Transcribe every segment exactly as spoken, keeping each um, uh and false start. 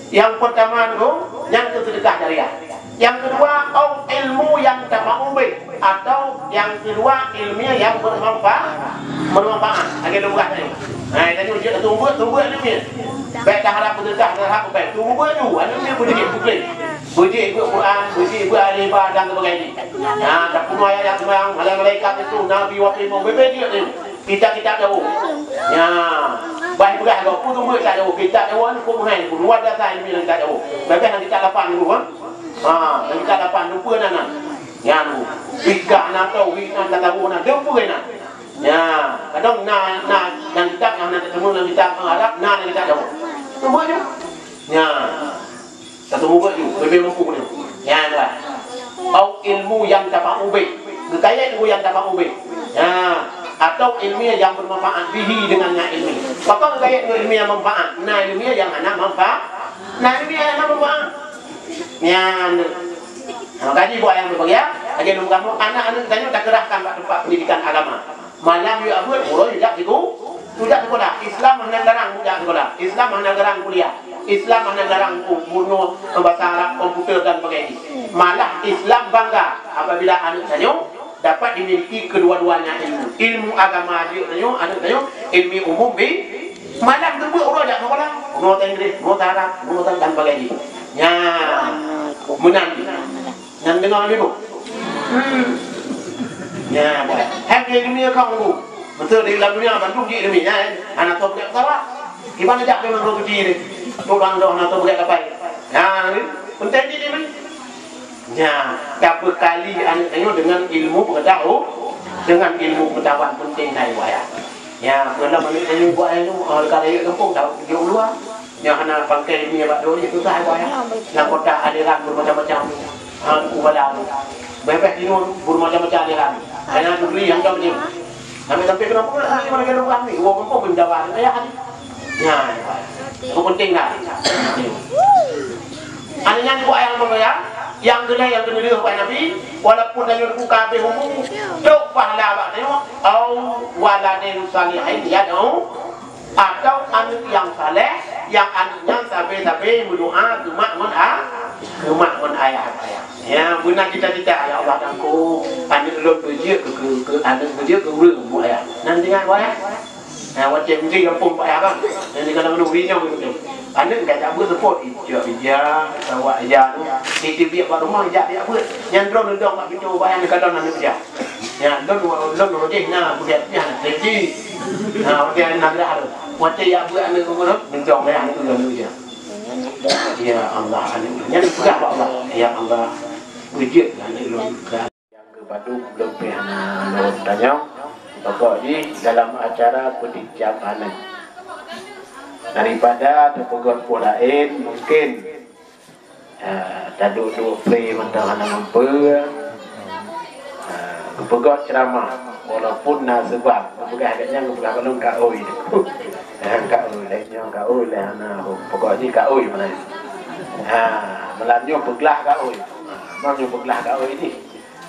Nyang peurtama nyoe, nyan keuh seudeukah jariah. Nyang keudua, au ilmu nyang tafa'u bih, atau nyang keudua, ilmu nyang bermanfaat, bermanfaat. Lagèe lôn peugah tadi. Hai, tanyoe jeuet tumbuk, tumbuk ilmu. Bèk taharap seudeukah, taharap bèk. Tumbuk ju, ilmu beujeuet, beujeuet Quran, beujeuet alif ba dan sebagainya. Nah, tapeugah ayat-ayat seumbahyang, malaikat itu, nabi, wakil, mau bebe dia tu. Kitab-kitab jaweueb. Nya, bah peugah lom, peue teuma kitab jaweueb? Kitab jaweueb ni peue meuhai, luar biasa ilmu dalam kitab jaweueb. Bagaih dalam kitab lapan dulu, ha? Ha, dalam kitab lapan, lupa na, na. Nya, dulu. Fikah na, tauhid na, tasawuf na, lupa na. Nya, kadang na, na, dalam kitab, na, na, teuma dalam kitab Arab, na, dalam kitab jaweueb. Cuba je. Nya. Satu muka tu, lebih mampu dia. Nya, tuan. Au ilmu nyang tafa'u bih. Geukayèe ilmu nyang tafa'u bih. Nya. Atau ilmu nyang bermanfaat bihi dengan nya ilmu. Pakon geukayèe ilmu nyang manfaat? Na ilmu nyang hana manfaat. Na ilmu nyang hana manfaat. Nya. Nah, maka jih buat nyang berbahagia, lagi nombor kamu, anak-anak tanyoe takerahkan bak tempat pendidikan agama. Malam yue jak beuet, uroe yue jak siku-, yue jak sekolah. Islam hana larang yue jak sekolah. Islam hana larang kuliah. Islam hana larang bu-, bunoe bahasa Arab, komputer dan sebagainya. Malah Islam bangga apabila aneuk tanyoe dapat dimiliki kedua-duanya ilmu. Ilmu agama jih tanyoe, aneuk tanyoe, ilmu umum bi-, malam teubeuet uroe jak sekolah. Bunoe bahasa Inggris, bunoe bahasa Arab, bunoe bahasa dan sebagainya. Nya, meunan. Nyan deungoe lé bu. Hmm. Nya, bah. Hai di dunia kau bu. Betul di dalam dunia bandum di dunia, eh. Anak tu budak salah. Gimana jak dengan roh kecil ni? Tu orang dah anak tu budak kapai. Nya, ni. Penting di ni. Nya, tabekali aneuk tanyoe dengan ilmu pengetahu-, dengan ilmu pengetahuan penting dari wayah. Nya, pernah aneuk tanyoe buat ilmu, ah, dekat ayah kampung, tahu di luar. Nyang hana pangkai ilmiah bak droe nyoe susah hai boh ya. Lam kotak aliran bermacam-macam. Ha, ubala tu. Bebeh timun bermacam-macam aliran. Hana degree nyang macam ni. Sampai-sampai kenapa pula ni mana kena bukan ni? Wong kampung pun jawab. Ya, ya. Itu penting dah. Ada yang buat yang apa ya? Yang kena, yang kena dia buat Nabi, walaupun hanya buka habis umur, cok pahala bak tengok. Au waladin salihin yad'u Atau aneuk nyang saleh, nyang aneuk nyan sabe-sabe meudoa keu mak ngon a-, keu mak ngon ayah, ayah. Ya, beuna cita-cita, "Ya Allah, tangko aneuk lôn beujeuet keu, keu, keu aneuk beujeuet keu ureueng, Bu Ayah." Nan ingat, Bu Ayah. Nah, watèe meusti gampông, Bu Ayah, kan? Nyang dikana meunuri nyoe beutôi. Aneuk ka jak beuet seupôt, ijak ija, sawak ija tu. Titip biek bak rumoh, ijak biek beuet. Nyan droe neudong bak pintoe, Bu Ayah, neukalon aneuk ija. Ya, lôn, lôn rojih na, budak nyan, jadi. Na, budak nyan na gerah tu. Watèe jak beuet aneuk ureueng, bintong ya, aneuk ureueng tu ya. Ya Allah, aneuk ureueng. Nyan peugah bak Allah. Ya Allah, beujeuet aneuk lôn. Nyang keubadu belum pih hana lôn tanyong. Pokok jih dalam acara peuticap aneuk. Daripada teupeugah peue laén, mungkin Ah, taduek-duek pre mantong hana mampu. Ah, geupeugah ceuramah, walaupun na seubab, geupeugah gobnyan geupeugah balong ka oi. Ah, ka oi, laén nyoe ka oi, laén hana. Pokok jih ka oi meunan. Ah, malam nyoe peuglah ka oi. Ah, malam nyoe peuglah ka oi jih.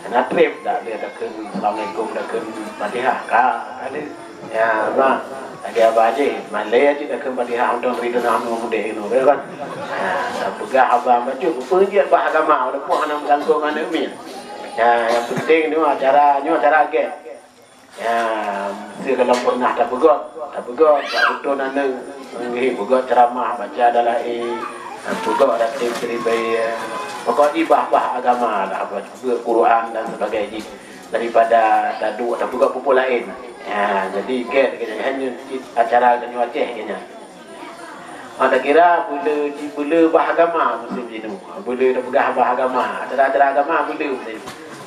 Hana trép dak lé takheun assalamualaikum, takheun Fatihah. Ka, ka lé. Ya, bah. Lagèe abah jih, malèe cit takheun Fatihah mantong dari teungoh nyoe mudeh inoe, ya kan? Ha, peugah abah bacut, peue jeuet bah agama, walaupun hana meuganggu ngon aneuk miet. Ya, yang penting nyoe acara, nyoe acara gèt. Ya, sigohlom pernah tapeugöt, tapeugöt, bak beutôi aneuk, nggih, peugöt ceuramah, baca dalail, ha, peugöt ratib siribèe, pokok jih bah-bah agama lah, peugöt Quran dan sebagainya. Daripada taduek, tapeugöt peue-peue laén. Ha, jadi gèt, gèt, hanya cit acara tanyoe Aceh gèt nyan. Ha, takira beuleu, beuleu bah agama musim jinoe. Beuleu tapeugah bah agama, acara-acara agama beuleu musim.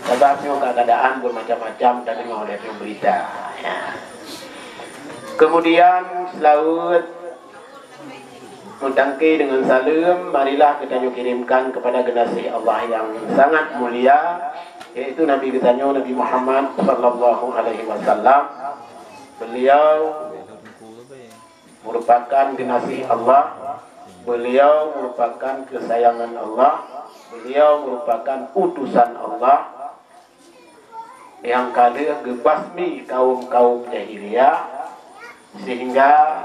Sabab nyoe keadaan bermacam-macam tadeungoe lé berita. Ya. Kemudian seulaweuet meutangke dengan saleuem, marilah geutanyoe kirimkan kepada geunasih Allah yang sangat mulia, yaitu Nabi geutanyoe Nabi Muhammad sallallahu alaihi wasallam. Beliau merupakan geunasih Allah, beliau merupakan keusayangan Allah, beliau merupakan utusan Allah. Nyang ka lheueh geubasmi kaum-kaum jahiliyah, sehingga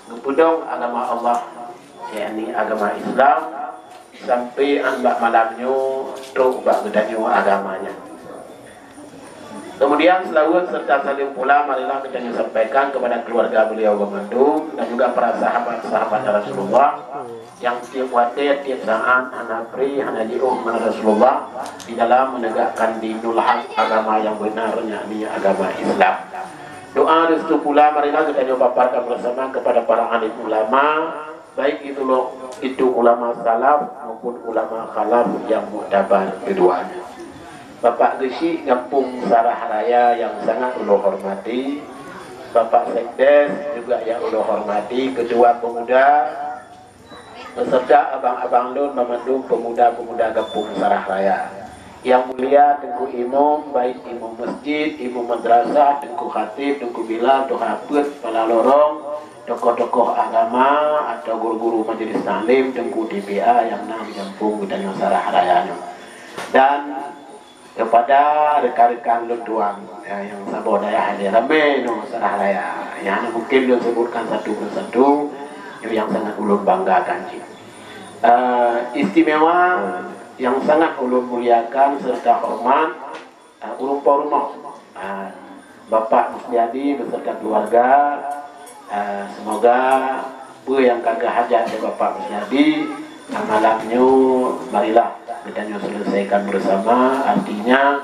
geupeudong agama Allah. yakni agama Islam, sampai 'an bak malam nyoe trok bak geutanyoe agama nyan. Kemudian, seulaweuet serta saleuem pula marilah geutanyoe sampaikan kepada keluarga beliau banmandum dan juga para sahabat-sahabat Rasulullah yang tiep watée, tiep saat hana pri, hana jiôh ngon Rasulullah di dalam menegakkan dinul haq, agama yang benar, yakni agama Islam. Doa restu pula marilah geutanyoe paparkan bersama kepada para alim ulama, baik itu lo-, itu ulama salaf maupun ulama khalaf yang muktabar keduanya. Bapak Geuchik Gampông Sarah Raya yang sangat ulôn hormati, Bapak Sekdes juga yang ulôn hormati, Ketua Pemuda, beserta abang-abang lôn banmandum pemuda-pemuda Gampông Sarah Raya. Yang mulia Teungku Imum, baik imum masjid, imum madrasah, Teungku Khatib, Teungku Bilal, Tuha Peuet, Kepala Lorong, tokoh-tokoh agama atau guru-guru majelis taklim, Teungku T P A nyang na di gampông geutanyoe Sarah Raya nyoe. Dan kepada rekan-rekan lôn tuan, ya, nyang saboh dayah ilée ramé nyoe Sarah Raya, nyang hana mungkin lôn sebutkan satu persatu, nyoe nyang sangat ulôn banggakan cit. Eh, istimewa nyang sangat ulôn muliakan serta hormat, eh, ureuëng po rumoh, eh, Bapak Musliadi beserta keluarga, eh, semoga peue nyang ka geuhajat lé Bapak Musliadi, eh, malam nyoe marilah geutanyoe selesaikan bersama. Artinya,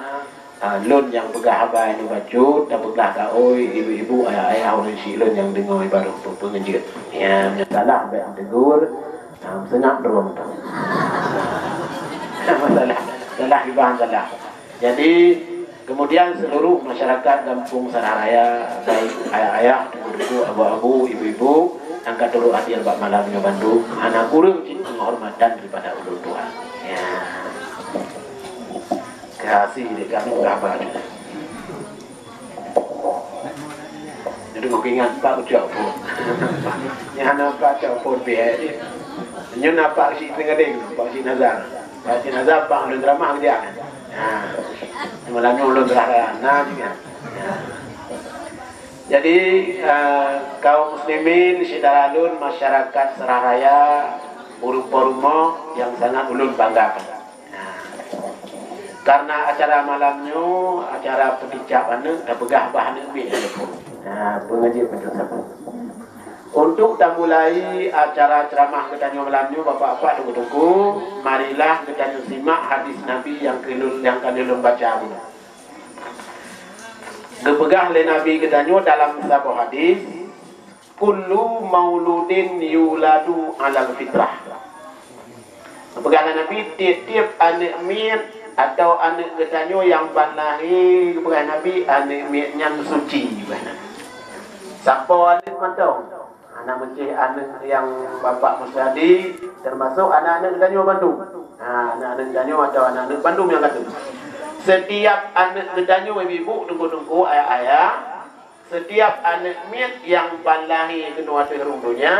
eh, lôn nyang peugah haba nyoe bacut, tapeugah kaôi ibu-ibu, ayah-ayah, ureuëng syiek lôn nyang deungoe barô peu-, peungeujeuet. Ya, meunyoe salah bèk tegur, ah, seungab droe mantong. Masalah, salah gibah salah. Jadi, kemudian seluruh masyarakat Gampông Sarah Raya, baik ayah-ayah, teungku-teungku, abu-abu, ibu-ibu, nyang ka turut hadir bak malam nyoe bandum, hana kureueng cit penghormatan daripada ulôn tuan. Ya. Kasih dek kami berapa juga. Jadi, mau ingat Pak Ucok pun. Yang hana Pak Ucok pun pihak dia. Nyoe na Pak Cik Tenggadeng, Pak Cik Nazar. Pak Cik Nazar, Pak Ulun Ramah dia. Ha. Malam ni ulun terah na juga. Ha. Jadi, eh, kaum muslimin, syedara lôn, masyarakat Sarah Raya, ureuëng po rumoh yang sangat ulun banggakan. Nah, karena acara malam nyoe, acara peuticap aneuëk, tapeugah bah aneuëk miet aneuëk. Nah, peungaji peucok sapu. Untuk tamulai acara ceramah geutanyoe malam nyoe, bapak-bapak, teungku-teungku, marilah geutanyoe simak hadis Nabi nyang keu lôn, nyang ka lôn baca bunoe. Geupeugah lé Nabi geutanyoe dalam saboh hadis, "Kullu mauludin yuladu alal fitrah." Geupeugah lé Nabi, tiep-tiep aneuëk miet atau aneuëk geutanyoe nyang ban lahé, geupeugah Nabi, aneuëk miet nyan suci, geupeugah Nabi. Sampoe aneuëk mantong. Hana meucéh aneuëk nyang bapak Musadi, teumasok aneuëk-aneuëk geutanyoe bandum. Ha, aneuëk-aneuëk geutanyoe atau aneuëk-aneuëk bandum nyang ka tuha. Setiap aneuëk geutanyoe, ibu-ibu, teungku-teungku, ayah-ayah, setiap aneuëk miet nyang ban lahé keunoe ateueh rhueng donya,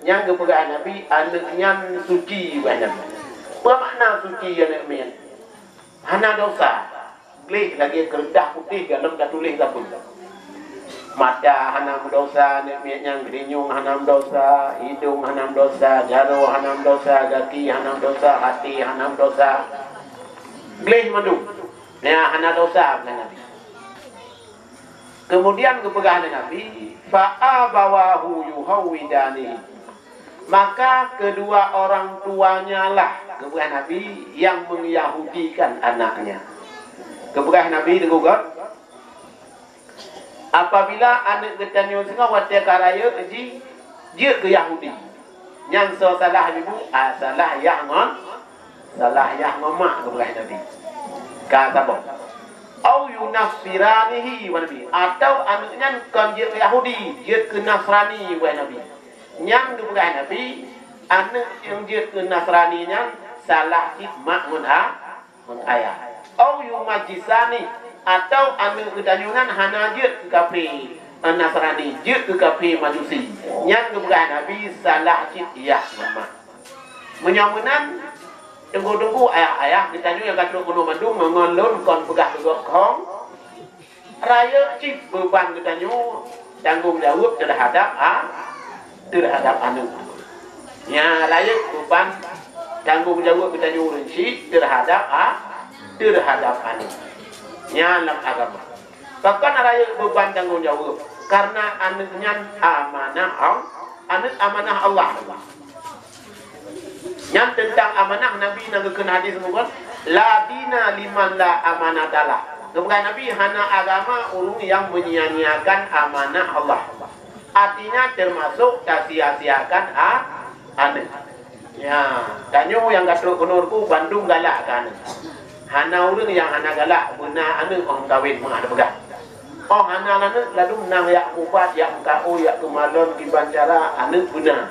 nyan geupeugah Nabi, aneuëk nyan suci, geupeugah Nabi. Peue makna suci aneuëk miet? Hana dosa. Gleh lagée keureutah putéh golom tatuléh sapeue. Mata hana meudosa, aneuëk miet nyan, geulinyueng hana meudosa, idong hana meudosa, jaroe hana meudosa, gaki hana meudosa, até hana meudosa. Gleh mandum. Nyan hana dosa, kata Nabi. Kemudian geupeugah lé Nabi, "Fa abawahu yuhawwidanihi." Maka kedua orang tuanya lah, geupeugah Nabi, yang mengyahudikan anaknya. Geupeugah Nabi, deungoe, apabila aneuëk geutanyoe singoh watée ka rayeuk jih jeuet keu Yahudi, nyan soe salah ibu? Ah, salah yah ngon, salah yah ngon mak, geupeugah Nabi. Ka saboh. Au yunasiranihi, wa Nabi. Atau aneuëk nyan kon jeuet keu Yahudi, jeuet keu Nasrani, wa Nabi. Nyan geupeugah Nabi, aneuëk nyang jeuet keu Nasrani nyan salah cit mak ngon a-, ngon ayah. Au yumajisani, atau aneuëk geutanyoe nyan hana jeuet keu kafé, eh, Nasrani, jeuet keu kafé Majusi. Nyan geupeugah Nabi salah cit yah ngon mak. Meunyoe meunan, teungku-teungku, ayah-ayah, geutanyoe nyang ka trok keunoe mandum ngon lôn kon peugah keu gob kong, rayeuk cit beuban geutanyoe tanggong jaweueb teuhadab a-, teuhadab aneuëk. Nyan rayeuk beuban tanggong jaweueb geutanyoe ureueng chik teuhadab a-, teuhadab aneuk. Nyan lam agama. Pakon rayeuk beuban tanggong jaweueb? Karena aneuk nyan amanah Al-, aneuk amanah Allah. Nyan teuntang amanah, Nabi na geukheun hadis mugon, "La dina liman la amanatalah." Geupeugah Nabi, hana agama ureueng nyang menyia-nyiakan amanah Allah. Artinya termasuk tasia-siakan a-, aneuk. Ya, tanyoe nyang ka trok keunoe ku bandum galak keu aneuk. Hana ureueng nyang hana galak beuna aneuk óh meukawen, mangat peugah. Óh hana aneuk ladum nang jak mubat, jak meukaôi, jak keumalon kiban cara aneuk beuna.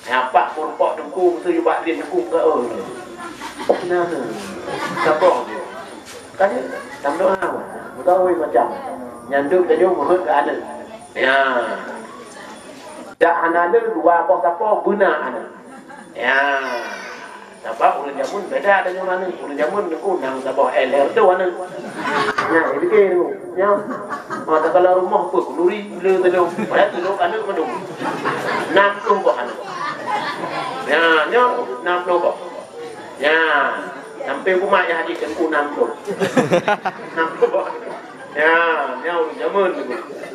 Nyapak meurumpok teungku, meusu yue bak lin teungku ka, oh. Nah, nah. Saboh dia. Kan dia, tam doa. Begawi macam. Nyanduk tanyoe meuheuet keu aneuk. Ya. Dak hana le dua boh sapo beuna aneuk. Ya. Sabab ureueng jameun beda tanyoe aneuk. Ureueng jameun teungku nang saboh L R tu aneuk. Nyan, dia fikir tu. Nyan. Oh, tak kalau rumah pun, kenduri, gula, telur. Padahal telur aneuk mandum. Enam puluh boh aneuk. Ya, nyoe enam puluh boh. Ya, sampai rumah ya haji teungku enam puluh. Enam puluh boh. Ya, nyoe jameun tu.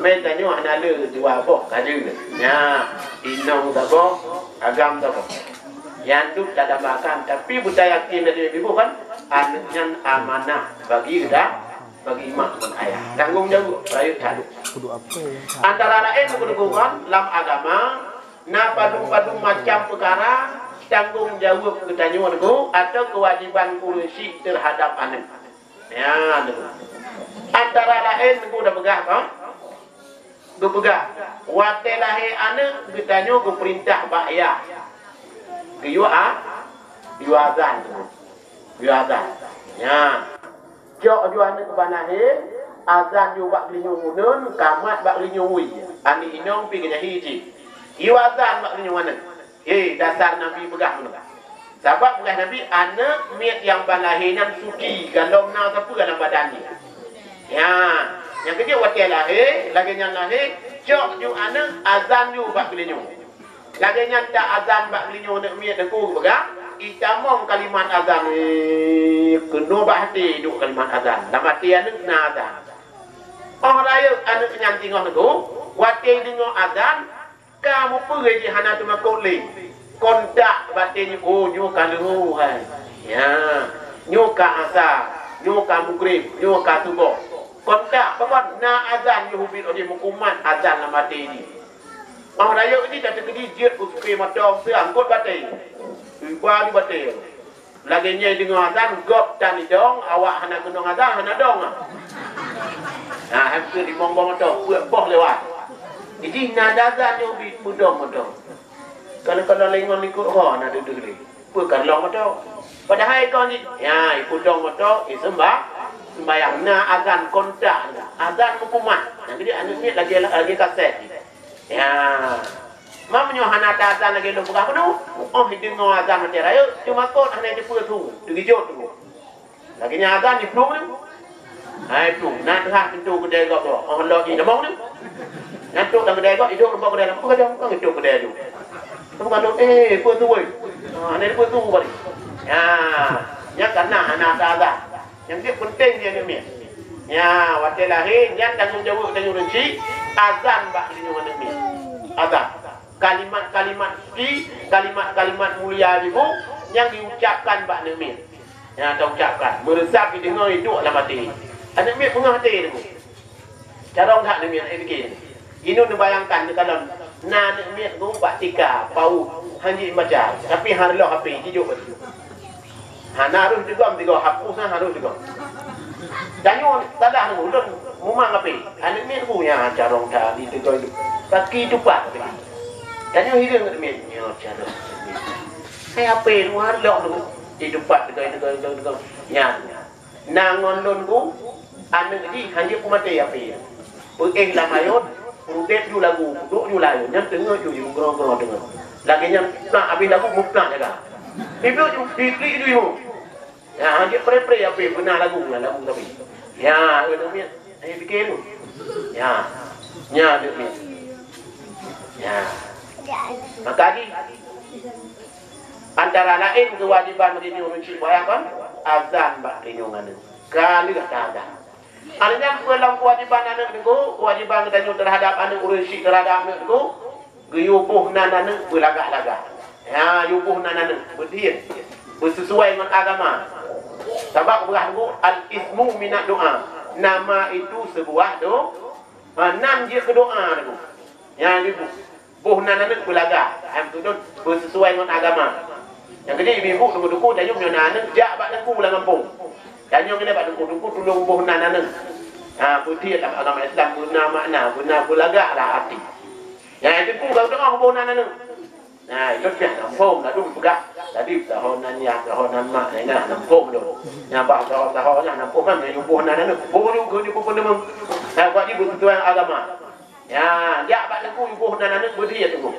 Meutanyoe hana le dua boh kajeue. Ya, inong saboh, agam saboh. Nyan tu tadambakan, tapi beutayakin dari ibu kan, aneuk nyan amanah bagi dah bagi mak ngon ayah. Tanggong jaweueb rayeuk that. Antara laén, teungku-teungku, lam agama na padum-padum macam peukara tanggong jaweueb geutanyoe, teungku, atau keuwajiban ureueng chik teuhadab aneuk. Ya, teungku. Antara laén, teungku, dah peugah, kan? Geupeugah, watée lahé aneuk geutanyoe geupeurintah bak yah. Geuyue a-, geuyue azan, teungku. Geuyue azan. Ya. Cok ju aneuk ban lahé, azan ju bak geulinyueng uneun, kamat bak geulinyueng wie. Aneuk inong pih geujahi cit. Yue azan bak geulinyueng aneuk. Hé, dasar Nabi peugah meunoe. Sabab peugah Nabi, aneuk miet nyang ban lahé nyan suci, galom na sapeue lam badan jih. Ya, nyang keujeuet watée lahé, lagée nyan lahé, cok ju aneuk, azan ju bak geulinyueng. Lagée nyan ta-azan bak geulinyueng aneuk miet, teungku, geupeugah, itamong kalimat azan, eh, keunoe bak até duek kalimat azan. Lam até aneuk na azan. Óh rayeuk aneuk nyan teungoh, teungku, watée deungoe azan, ka mupeue jih hana teumakot lé. Kontak batée nyoe, oh, nyoe ka leuhô hai. Ya, nyoe ka asa, nyoe ka mugreb, nyoe ka suboh. Kontak, pakon na azan nyoe ubit, oh, jih meukumat azan lam até jih. Óh rayeuk jih tateukeudi jeuet u supé moto teuangkot batée. Iba di batée. Lagée nyan deungoe azan, gob tan idong, awak hana keunong azan, hana dong. Ha, hem keu limong boh moto, peuet boh lewat. Jih na azan nyoe ubit, peudong moto. Kalau-kalau lengon likot ho na deuh-deuh lé. Peue ka lheuh moto? Padahai kon jih, ya, ipeudong moto, iseumbah, sembayang. Na azan kontak, azan meukumat. Nah, jadi aneuk miet lagée, lagée kasét. Ya. Meunyoe hana ta-azan lagée lôn peugah keunoe, óh deungoe azan watée rayeuk, teumakot hana jipeu su, teugeujot su. Lagée nyan azan jiplueng nyoe. Hai plueng, na teuhah pintoe keudè gob tu. Óh lheueh jih tamong nyoe. Nyan trok lam keudè gob, idok rumpok keudè lam, peue ka jong, ka geutôp keudè tu. Peue ka lôn, eh, peue su woi? Ah, hana peue su bari. Ya, nyan kana hana ta-azan. Nyang jeuet peunteng di aneuk miet. Nya, watée lahé, nyan tanggong jaweueb tanyoe ureueng chik, azan bak geulinyueng aneuk miet. Azan. Kalimat-kalimat suci, kalimat-kalimat mulia jiboh nyang jiucapkan bak aneuk miet. Nyang taucapkan, meureusab jideungoe, iduek lam até. Aneuk miet beungoh até teungku. Carông that aneuk miet, eh, pike. Inong neubayangkan neukalon na aneuk miet ngon bak tika, paut, han jeuet baca, tapi han reuloh H P, jijok bak situ. Hana harôh digom, digom, hapus na harôh digom. Tanyoe salah nunggu, ulôn mumang H P. Aneuk miet ku nya carông that, ditegoi kaki tupat. Tanyoe hireuen aneuk miet, nyoe carông. Hai H P nu han reuloh nunggu, ditupat, digoi, digoi, digoi, digoi. Nyan. Na ngon lôn ku, aneuk jih han jeuet peumaté H P. Peuéh lam ayôn, peurubek ju lagu, peuduek ju lam ayôn, nyan teungoh ju, ju grong-grong teungoh. Lagée nyan muplak, habéh lagu muplak jaga. Pibloe ju, diklik ju imeum. Ya, han jeuet pre-pre H P, beuna lagu, lagu tapi. Ya, aneuk miet, ayo pike tu. Ya. Nya aneuk miet. Ya. Maka jih, antara laén keuwajéban bagi ureuëng syiek buet ayah kon, azan bak teunyong aneuk. Ka lheueh taazan. Aneuk nyan peue lom keuwajéban aneuk teungku, keuwajéban geutanyoe teuhadap aneuk, ureuëng syiek teuhadap aneuk teungku, geuyue boh nan aneuk beulagak-lagak. Ya, yue boh nan aneuk beudhiet, beusesuai ngon agama. Sabab peugah teungku, al-ismu minad doa. Nama itu sebuah do-, ha, nan jeuet keu doa teungku. Ya, yue boh. Boh nan aneuk beulagak, hai meututoe beusesuai ngon agama. Nyang keudeh ibu-ibu teungku-teungku, tanyoe meunyoe na aneuk jak bak teungku lam gampông. Tanyoe keuneuk bak teungku, "Teungku tulông boh nan aneuk." Ha, beudhiet lam agama Islam beuna makna, beuna beulagak lah arti. Nyang teungku ka teu'oh boh nan aneuk. Nah, itu piah nam phom ladum peugah. Tadi taho nan yah, taho nan mak, nah, nam phom tu. Nyang bah taho-taho nyang nam phom kan, nyang boh nan aneuk. Boh ju keu ju peuneumang. Nah, buat jih beusesuai agama. Ya, jak bak teungku, yue boh nan aneuk beudhiet teungku.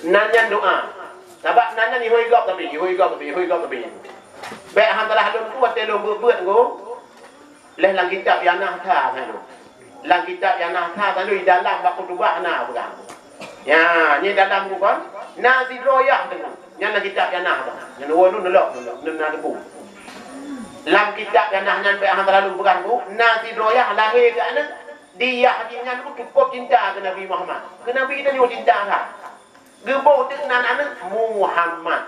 Nan nyan doa. Sabab nan nyan ihôi gob tapi, ihôi gob tapi, ihôi gob tapi. Bèk han salah lôn teungku, watèe lôn beuet-beuet teungku. Lheueh lam kitab Yanah sa teungku. Lam kitab Yanah sa teungku, di dalam bak khutubah na peugah. Ya, nyan dalam buku kan. Na sidroe yah teungku. Nyan lam kitab Yanah tu. Nyan ulôn lôn lok, lôn na teungku. Lam kitab Yanah nyan bèk han salah lôn peugah teungku. Na sidroe yah lahé keu aneuk. Di yah jih nyan teungku cukôp cinta keu Nabi Muhammad. Keu Nabi geutanyoe cinta that. Geuboh teuk nan aneuk Muhammad.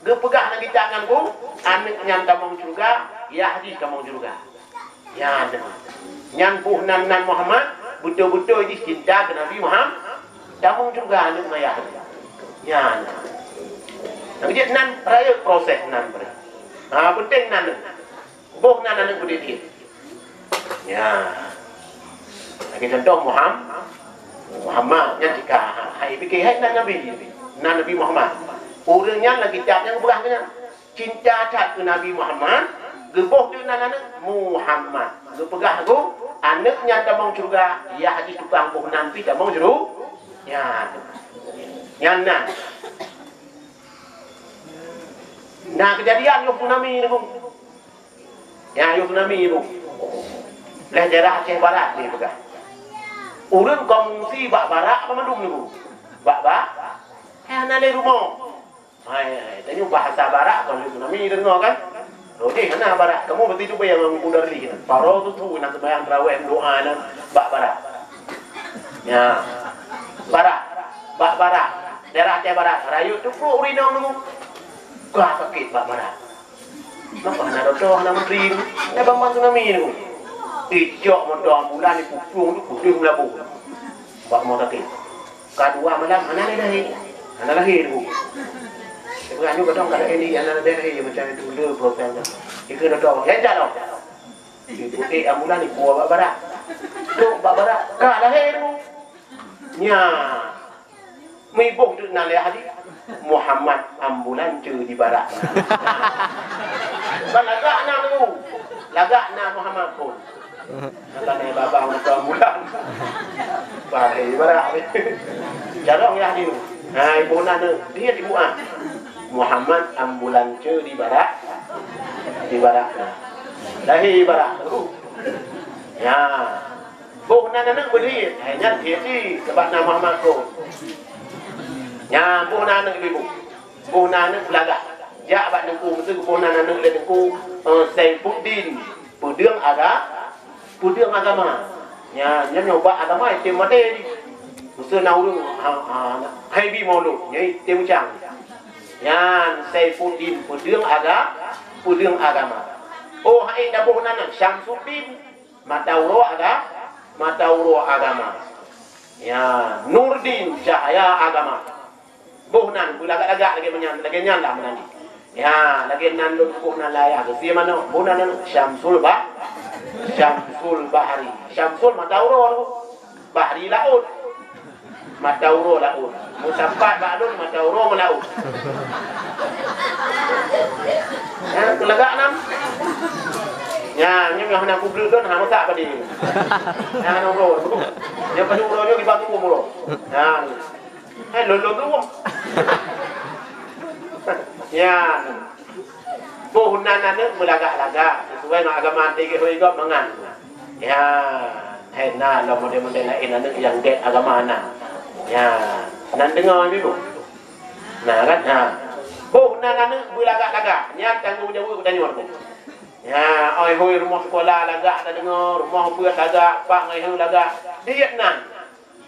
Geupeugah lam kitab nyan teungku, aneuk nyan tamong syeuruga, yah jih tamong syeuruga. Nyan teungku. Nyan boh nan, nan Muhammad, beutôi-beutôi jih cinta keu Nabi Muhammad. Tamong syeuruga aneuk ngon yah jih. Nyan. Nyang jeuet nan rayeuk proses nan bri. Ha, penting nan. Boh nan aneuk beudhidit. Ya. Lagèe contoh Muham-, Muhammad, nyan tika hai pike hai nan Nabi. Nan Nabi Muhammad. Ureueng nyan lam kitab nyan geupeugah keu nyan. Cinta that keu Nabi Muhammad, geuboh teuk nan aneuk Muhammad. Geupeugah teuk aneuk nyan tamong syeuruga, yah jih tukang boh nan pih tamong syeuruga. Ya. Nyan nan. Nah, keujadian yoh tsunami nyoe. Ya, yoh tsunami nyoe. Lé daerah Aceh Barat nyoe peugah. Ureueng ka meungungsi bak barak apa mandum nyoe? Bak, bak. Eh, hana lé rumoh. Hai, hai, tanyoe bahasa barak kon yoh tsunami deungoe kan? Roh jih hana barak. Kamoe beutôi teubiet nyang udari. Paro tutu na seumayang tarawih doa nan bak barak. Ya. Barak. Bak barak. Daerah Aceh Barat. Rayeuk teupok ureueng inong nyoe. Ka sakét bak barak. Maka hana dokto, hana menteri tu. Hana bantuan tsunami tu. Icok moto ambulan di Pupueng tu, kudeh Meulaboh. Bak rumah sakit. Ka dua malam, hana lahé. Hana lahé tu. Dia peugah, "Nyoe kadang ka lahé ni, hana lahé, macam itu, le proses tu." Dia kena dokto, "Ya, jak lah." Di putih ambulan ni, kuah bak barak. Tu, bak barak. Ka lahé tu. Nya. Meuiboh teuk nan lé hadis, Muhammad ambulance di barak na. Ban lagak na tu. Lagak na Muhammad pun. Maka na baba moto ambulance. Balik barak. Jarong ya hadis. Hai, iboh nan tu. Dia di buah. Muhammad ambulance di barak. Di barak na. Lahé barak tu. Ya. Boh nan aneuk beudhie, hai nyan thie cit, sabab na Muhammad Kon. Nyan boh nan aneuk ibu. Boh nan aneuk beulagak. Jak bak teungku, meuteuk boh nan aneuk lé teungku, eh, Saifuddin, peudeueng aga-, peudeueng agama. Nyan, nyan nyoe bak agama item maté jih. Meuseu na ureueng, ha, ha, hai bi maulud, nyan item ucang. Nyan Saifuddin, peudeueng aga-, peudeueng agama. Oh, hai dah boh nan, Syamsuddin. Mata uroe aga-, mata uroe agama. Ya, Nurdin cahaya agama. Boh nan beulagak-lagak lagèe nyan, lagèe nyan lah meunan. Ya, lagèe nan lôn boh nan layah geusie manok. Boh nan, nan Syamsul Bah-, Syamsul Bahri. Syamsul mata uroe tu. Bahri laôt. Mata uroe laôt. Meusapat bak lôn mata uroe meulaôt. Nyan, peulagak nan. Nyan, nyoe hana kubleuk lôn, hana masak padé. Nyan, hana uroe. Nyan padé uroe nyoe dibantu uroe. Nyan. Eh, lôn, lôn tu. Nyan. Boh nan aneuk meulagak-lagak, sesuai ngon agama tigek hôi gob mangan. Ya, hai na lom model-model laén aneuk nyang gét agama na. Ya. Nan deungoe, Ibu? Nah, kan? Ha. Boh nan aneuk beulagak-lagak, nyan tanggong jaweueb tanyoe. Ya, oi hôi rumoh sekolah lagak tadeungoe, rumoh beuet lagak, pak ngon hai lagak. Diet nan.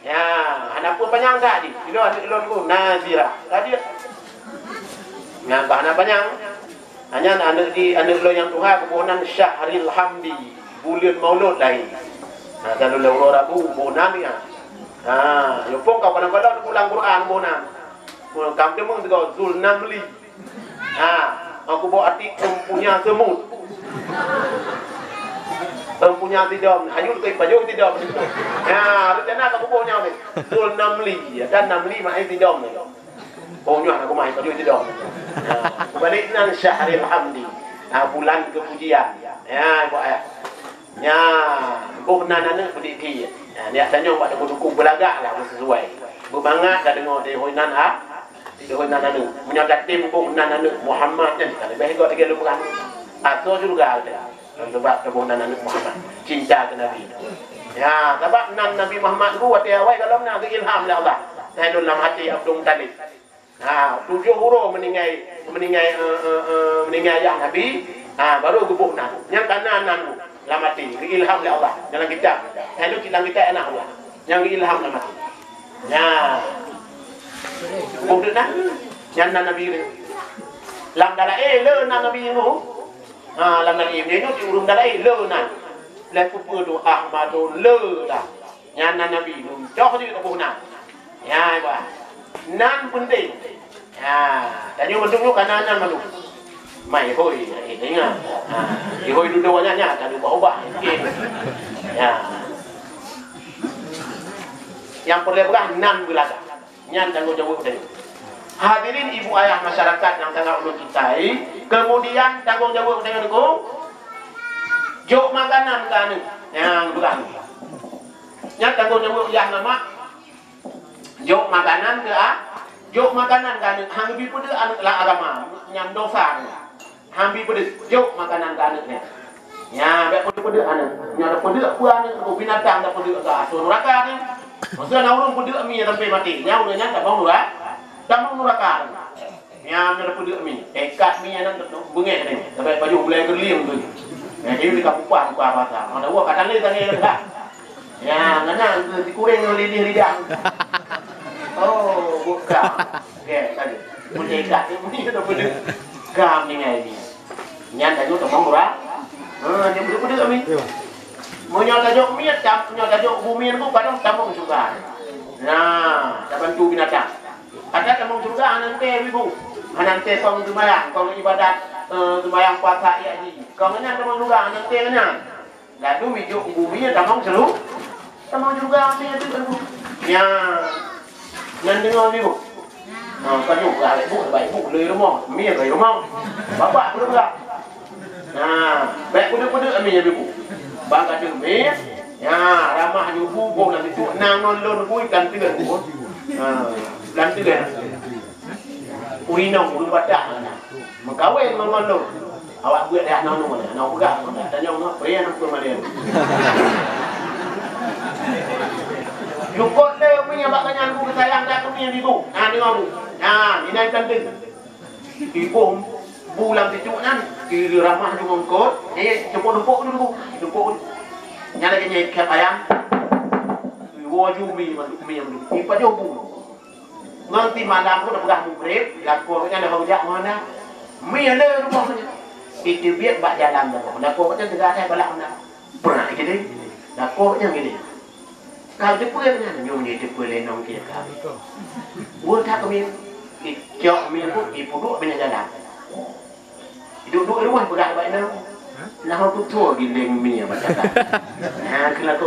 Ya, hana peue panyang that jih. Sidroe aneuk lôn ku Nazira. Ka diet. Nyan bah hana panyang. Hanya aneuk di, aneuk lôn nyang tuha geuboh nan Syahril Hamdi. Buleuen Maulud lahé. Nah, ka lôn lôn uroe Rabu boh nan ya. Ha, yue pong ka kadang-kadang ulang Quran boh nan. Kam deungoe sigoe Zulnamli. Ha, aku bawa atik empunya semut. Empunya sidom, hayul ke pajoh sidom. Ya, rencana ka kuboh nyawa ni. Zul Namli, ya kan Namli mai sidom ni. Oh, nyoh aku mai pajoh sidom. Ya, kembali nan Syahril Hamdi. Ha, bulan kepujian. Ya, ibu ayah. Nya, boh nan aneuk peudiet. Nya, niat tanyoe bak dukung-dukung beulagak lah meusesuai. Beumangat ka deungoe deh hôi nan ha. Deh hôi nan aneuk. Meunyoe tatem boh nan aneuk Muhammad nyan ka leubeh gét lagèe lôn peugah. Asoe syeuruga teuh. Sebab boh nan aneuk Muhammad. Cinta keu Nabi. Ya, sabab nan Nabi Muhammad tu watèe awai gohlom na geuilham lé Allah. Hai lôn lam até Abdul Muttalib. Ha, tujoh uroe meuninggai, meuninggai, eh, eh, eh, meuninggai ayah Nabi, ha, baru geuboh nan. Nyang ka na nan lam até, geuilham lé Allah dalam kitab. Hai lôn cit lam kitab na Allah. Nyang geuilham lam até. Nya. Boh nan, nyan nan Nabi le. Lam dalail le nan Nabi nyoe. Ha, lam dalail nyoe di ureueng dalail le nan. Lé peue-peue tu Ahmadun le dah. Nyan nan Nabi lôn cok jih ka boh nan. Ya, iba. Nan penting. Ya, tanyoe mandum nyoe kana nan mandum. Mai hôi, eh, ingat. Ha, di hôi dudoe nyan, nyan, ka diubah-ubah. Okey. Ya. Nyang peureulèe peugah nan beulagak. Nyan tanggong jaweueb tanyoe. Hadirin ibu ayah masyarakat nyang sangat ulôn cintai, kemudian tanggong jaweueb tanyoe nyoe, jok makanan keu aneuk. Nyang peugah. Nyan tanggong jaweueb yah ngon mak. Jok makanan keu a-, jok makanan keu aneuk, han geubi peudeuek aneuk lam agama, nyan dosa nyan. Han bi peudeuek, jok makanan keu aneuk nyan. Nyan, bèk peudeuek-peudeuek aneuk. Nyan tapeudeuek peue aneuk, binatang tapeudeuek keu asoe nuraka nyan. Maksudnya na ureueng peudeuek mie sampai maté, nyan ureueng nyan tamong nura-, tamong nuraka. Nyan na peudeuek mie, ikat mie nyan beungèh nyan, sampai pajoh gulai geulieng tu. Nyan, jadi ka pupah buka pasar. Ada wah kata lé tadi dah. Ya, ngena sikureng ngon lidih lidah. Oh, buka. Oke, tadi. Mun ikat tu mie dah peudeuek. Gam dengan ini. Nyan tanyoe tamong nura-, ha, nyan peudeuek-peudeuek mie. Meunyoe tajok miet, tam-, meunyoe tajok bumi nyan kadang tamong syeuruga. Nah, tabantu binatang. Ada tamong syeuruga hana teuntèe ibu. Hana teuntèe kong seumayang, kong ibadat, eh, seumayang puasa, iya ji. Kong nyan tamong syeuruga hana teuntèe nyan. Lalu mijok bumi tamong seulu-, tamong syeuruga mie tu. Ya. Nyan deungoe ibu. Ha, pajoh, ah, ibu, baik ibu, le rumoh, mie le rumoh. Bapak peureulak. Nah, bèk peudeuek-peudeuek mie ibu. Bang ka teumé, ya, ramah ju bu boh lam itu, nang ngon lôn bui kan teuk bu. Ha, lam teuk. Urinong ureueng Batak. Meukawen ngon mandum. Awak buet deh aneuk nyoe, aneuk peugah, tanyong nyoe, pria nang pun malèe. Lukot lé pun nyang bak nyan ku sayang dak kami di bu. Nah, deungoe bu. Nah, inan kandeng. Iboh bu lam sicuk nyan, di ramah ju mongkot, eh, cukup numpuk dulu bu. Numpuk. Nyan lagèe nyan ikat ayam. Iwoe ju mi mandum, mi mandum. Ipajoh bu. Ngon si malam pun peugah mugreb, lakoe nyan dah jak mana. Mi le rumoh nyan. Iteubiet bak jalan rumoh. Lakoe nyan teuga atai balak mana. Pernah ikit deh. Lakoe nyan gini. Kau teupeue nyan, nyoe ni teupeue lenong kia kau. Buat tak kami. Icok mi pun, ipuduek banyak jalan. Duek-duek rumoh peugah bak inong. Nah, tu thô giléng mie macam tu. Nah, kena tu.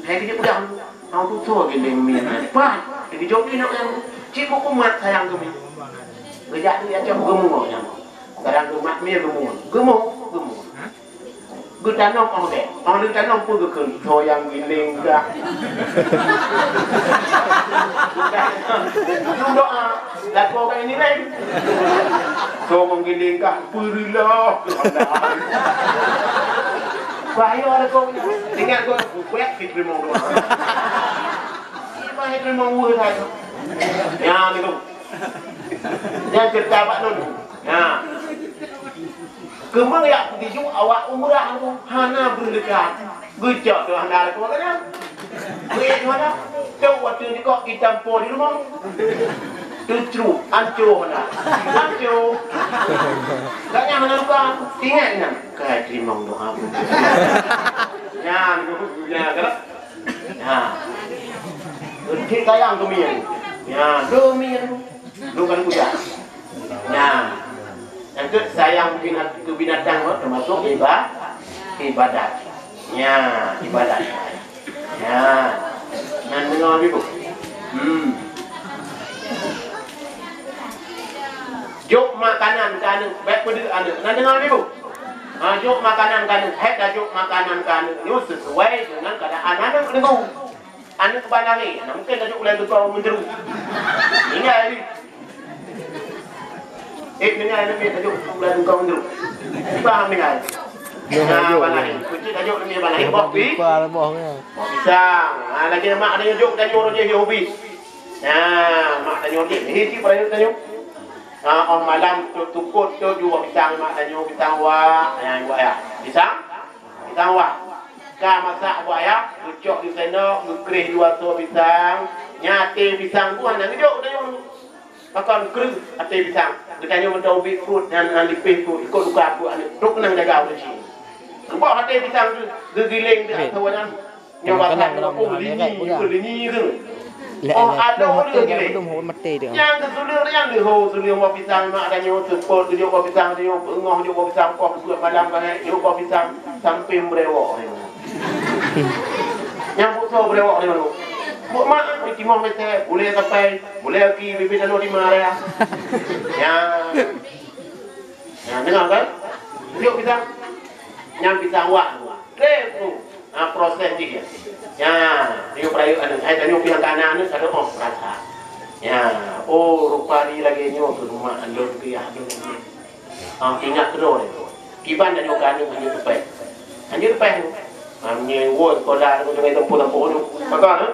Hai dia peugah. Nah, tu thô giléng mie. Pat, dia jaweueb inong nyan. Cit buku mat sayang kami. Geujak tu ya cam geumu nyan. Kadang geumat mie geumu. Geumu, geumu. Geutanom óh bèk. Óh lheueh tanom peue geukheun? Soe nyang giléng kah? Lôn doa, lakoe ka ini laén. Soe nyang giléng kah? Peureuloh. Bahaya lakoe nyan. Ingat goe, bèk jiteurimong doa. Iban jiteurimong weueh that. Nyan tu. Nyan cerita bak lôn. Nyan. Keumeung jak peutijok awak umrah tu hana beureukat. Geucok tu hana lakoe nyan. Geuék tu hana. Cok watèe jikok itam po di rumoh. Teucruk, ancô hana. Ancô. Gobnyan hana luka. Ingat nyan. Kai teurimong doa. Nyan, nyan, kan? Ha. Keutik sayang keumian. Ya, keumian. Lu kan kuda. Nah, nyang keu sayang binat-, keu binatang tu termasuk iba-, ibadat. Ya, ibadat. Ya. Nyan deungoe, Ibu. Hmm. Jok makanan keu aneuk, bèk peudeuek aneuk. Nyan deungoe, Ibu. Ha, jok makanan keu aneuk, hèk tajok makanan keu aneuk nyoe sesuai dengan keadaan aneuk deungoe. Aneuk ban lahé, nah, mungken tajok ulèe geukong meunteureu. Ingat lé. Eh, ingat lé, tajok ulèe geukong meunteureu. Paham ingat? Nah, ban lahé. Kunci tajok ulèe ban lahé. Boh pi. Boh pisang. Ah, lagèe mak tanyoe jok tanyoe rot jih ubit. Nah, mak tanyoe jih. Ni cit peurayeuk tanyoe. Ah, oh malam tu tukot tu jok pisang mak tanyoe, pisang wak. Nah, buat ya. Pisang? Pisang wak. Ka masak buat ayam, geucok di sendok, geukreh dua soe pisang. Nyan até pisang tu hana geujok geutanyoe. Pakon kreueh até pisang. Geutanyoe mantong ubit pruet nyan, nyan lipéh pruet, ikot luka pruet aneuk. Trok keunong jaga ureueng chik. Geuboh até pisang tu, geugiléng di ateueh nyan. Nyoe bakal oh linyi, oh linyi tu. Oh, adoh tu geugiléng. Nyang keu suleuk nyan leuho, suleuk buah pisang mak tanyoe, seupôt geujok buah pisang tanyoe, beungoh jok buah pisang, koh buet malam bangai, jok buah pisang sampai meurewok tanyoe. Nyang buksoe meurewok tanyoe. Buk mak, timoh mesé, bulèe kapai, bulèe aki, bibit tanoh di ma raya. Ya. Nah, deungoe kan? Jok pisang. Nyang pisang wak. Trép tu. Ha, proses jih nyan. Nyan, nyoe peurayeuk aneuk. Hai tanyoe piang ka na aneuk, ka deuh oh, rasa. Nyan, oh, rupa ni lagèe nyoe keuh mak lôn keu yah lôn. Ha, ingat keudroe. Kiban tanyoe ka aneuk hanjeuet teupèh. Hanjeuet teupèh tu. Ha, meunyoe woe sekolah tu dengan tempoh-tempoh tu. Maka, ha?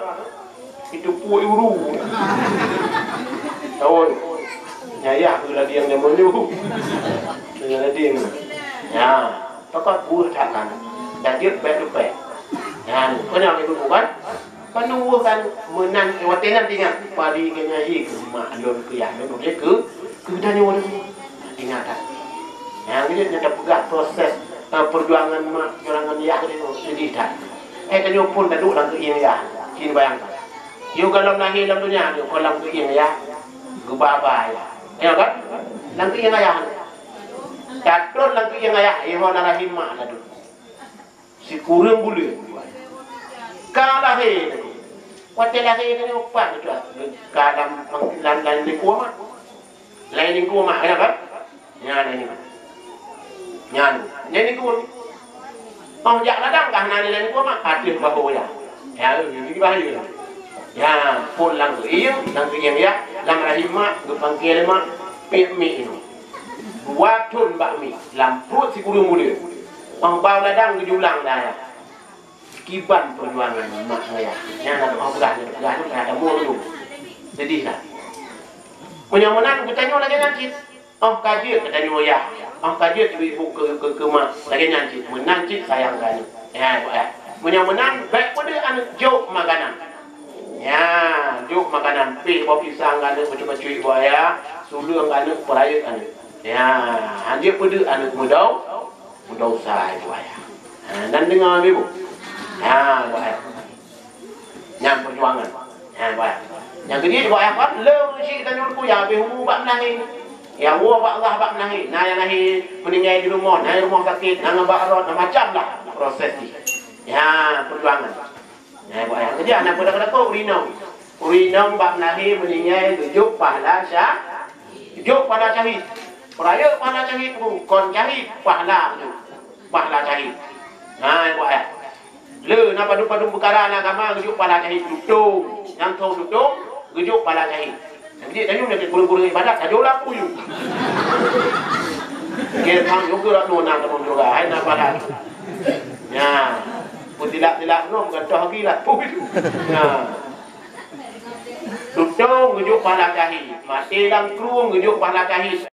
Itu pue uru. Tahu. Nyayah tu lagi yang zaman tu. Dengan lagi. Ya. Pakon buet that kan. Dan jeuet bèk leupah. Nyan, peue nyang lagèe nyan kan? Kan nunggu kan meunan, eh, watèe nyan ingat, padi keu nyan hi keu mak lôn keu yah lôn, keu, keu tanyoe lôn. Ingat that. Nyan, nyan tapeugah proses, eh, perjuangan mak, perjuangan yah tadi tu, sedih that. Eh, tanyoe phon taduek lam keuieng yah. Cit bayangkan. Yôh gohlom lahé lam donya, yôh gohlom keuieng yah. Geuba-ba yah. Ya kan? Lam keuieng ayah. Tatrôn lam keuieng ayah, eh, ho na rahim mak taduek. Sikureueng buleuen. Ka lahé. Watèe lahé nyoe pat, ka lam, lam, lam likôt mak. Lam likôt mak, ya kan? Nyan nyan. Nyan, nyan likôt. Oh, jak ladang ka hana nilai likôt mak. Ateueh bahu ya. Ya, ini bahaya. Ya, phon lam keuieng, lam keuieng ya, lam rahim mak, geupangke lé mak, piep mi nyoe. Dua thon bak mi, lam pruet sikureueng buleuen. Óh bak ladang geujulang dah ya. Kiban peujuangan mak ngon yah. Nyan na teuma peugah, nyan peugah nyoe ka tamong tu. Sedih lah. Meunyoe meunan geutanyoe lagèe nyan cit. Óh ka jeuet geutanyoe yah. Óh ka jeuet ibu-ibu keu, keu, keu mak. Lagèe nyan cit. Meunan cit sayang geutanyoe. Ya, buet ya. Meunyoe meunan, bèk peudeuek aneuk jok makanan. Ya, jok makanan pih boh pisang keu aneuk bacut-bacut buet ya. Suleueng keu aneuk peurayeuk aneuk. Ya, hanjeuet peudeuek aneuk meudau. Meudesya ibu ayah. Ha, dan deungoe ibu. Ha, ibu ayah. Nyan peujuangan. Ha, ibu ayah. Nyang keujeuet ibu ayah kan, lé ureueng chik tanyoe ku ya habéh umu bak meulahé. Ya, woe bak Allah bak meulahé. Na nyang lahé meuninggai di rumoh, na rumoh sakét, na ngon bak rot, na macam lah proses jih. Ya, peujuangan. Nah, ibu ayah, keujeuet aneuk muda keu lakoe ureueng inong. Ureueng inong bak meulahé meuninggai geujok pahala sya-, geujok pahala syahid. Peurayeuk pahala syahid tu, kon syahid, pahala tu. Pahala syahid. Nah, ibu ayah. Le na padum-padum peukara lam agama geujok pahala syahid. Tutong, nyang thô tutong, geujok pahala syahid. Jadi, tanyoe lagèe gurèe-gurèe ibadat, tajok lam peue. Lagèe sang juga rak nona kamoe juga, hai na pahala. Ya. Peutilak-tilak nyoe bukan toh lagi lah. Puih. Ya. Tutong geujok pahala syahid, maté lam krueng geujok pahala syahid.